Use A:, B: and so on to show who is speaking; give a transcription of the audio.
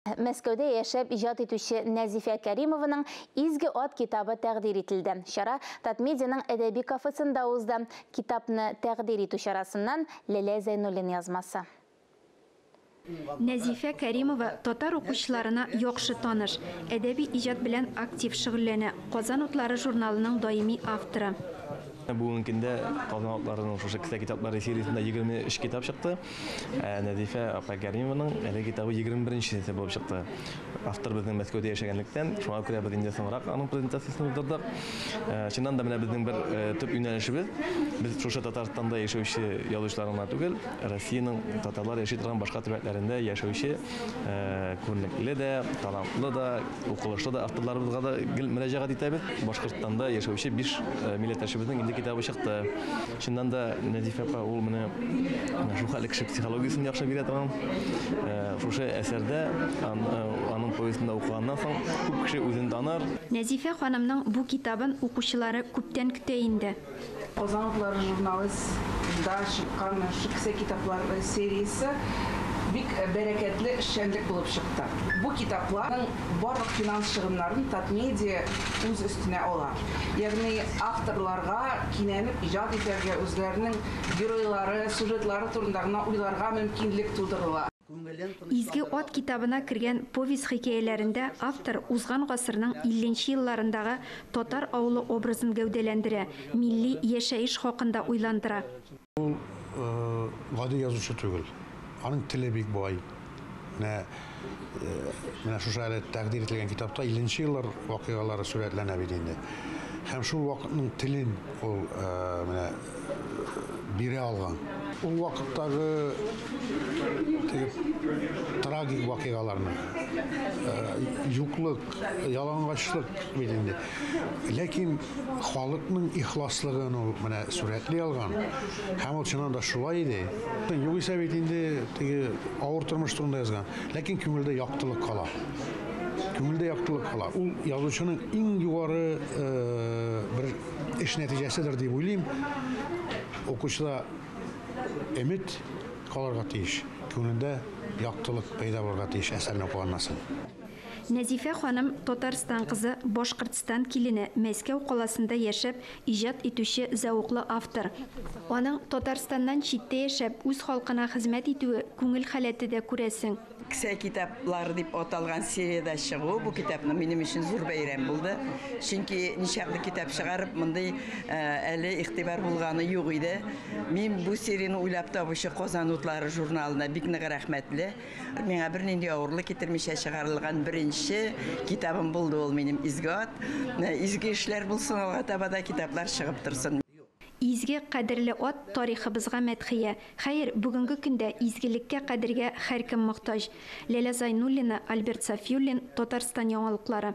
A: Мәскәүдә яшәп иҗат итүче Нәзифә Кәримованың «Изге ат» китабы тәкъдир ителде. Чара Татмедианың әдәби кафесында узды. Китапны тәкъдир итү чарасыннан Ләлә Зәйнуллина язмасы.
B: Нәзифә Кәримова татар укучыларына яхшы таныш. Әдәби иҗат белән актив шөгыльләнә. «Казан утлары» журналының даими авторы.
C: Бүгенге көндә «Казан утларының» шушы кесә китаплары сериясендә 23 китап чыкты. Нәзифә апа Кәримованың әлеге китабы 21-нчесе булып чыкты. Автор безнең Мәскәүдә яшәгәнлектән, шуңа күрә без инде соңрак аның презентациясен уздырдык. Чыннан да менә безнең бер төп юнәлешебез, без шушы Татарстанда яшәүче язучылар гына түгел, Россиянең татарлар яши торган башка төбәкләрендә яшәүче күренекле дә, талантлы да, укылышлы да авторларыбызга да гел мөрәҗәгать итәбез. Башкортстанда яшәүче 5 милләттәшебезнең инде китабы чыкты. Чыннан да Нәзифә апа ул менә шул хәтле кеше психологиясен яхшы бирә торган. Шушы әсәрдә аның повестында укыганнан соң күп кеше үзен таныр.
B: Нәзифә ханымның бу китабын укучылары күптән көтә инде.
D: «Казан утлары» журналында чыккан шушы кесә китаплар сериясе бик бәрәкәтле эшчәнлек булып чыкты. Бу китапларның барлык финанс чыгымнарын Татмедиа үз өстенә ала. Ягъни авторларга кинәнеп иҗат итәргә, үзләренең геройлары, сюжетлары турында гына уйларга мөмкинлек тудырыла.
B: «Изге ат» китабына кергән повесть хикәяләрендә автор узган гасырның 50 елларындагы татар авылы образын гәүдәләндерә, милли яшәеш хакында уйландыра.
E: Ул гади язучы түгел. Аның теле бик бай. Менә менә шушы әле тәкъдир ителгән китапта 50 еллар вакыйгалары сурәтләнә бит инде. Һәм шул вакытның телен ул менә бирә алган. Ул вакыттагы теге трагик вакыйгаларны, юклык, ялангачлык бит инде. Ләкин халыкның ихласлыгын ул менә сурәтли алган. Һәм ул чыннан да шулай иде. Югыйсә бит инде теге авыр тормыш турында язган. Ләкин күңелдә яктылык кала. Күңелдә яктылык кала. Ул язучының иң югары бер эш нәтиҗәседер дип уйлыйм. Укучыда өмет калырга тиеш. Күңелендә яктылык пәйда булырга тиеш әсәрне укыганнан соң.
B: Нәзифә ханым Татарстан кызы, Башкортстан килене, Мәскәү каласында яшәп, иҗат итүче зәвыклы автор. Аның Татарстаннан читтә яшәп, үз халкына хезмәт итүе күңел халәте дә күрәсең.
F: «Кесә китаплары» дип аталган сериядә чыгу бу китапның минем өчен зур бәйрәм булды. Чөнки ничаклы китап чыгарып, мондый әле игътибар булганы юк иде. Мин бу серияне уйлап табучы «Казан утлары» журналына бик нык рәхмәтле. Миңа бернинди авырлык китермичә чыгарылган беренче китабым булды ул минем «Изге ат». Изге эшләр булсын, алга таба да китаплар чыгып торсын.
B: Изге, кадерле ат тарихыбызга мәдхия. Хәер, бүгенге көндә изгелеккә, кадергә һәркем мохтаҗ. Ләлә Зайнуллина, Альберт Сафиуллин, Татарстан яңалыклары.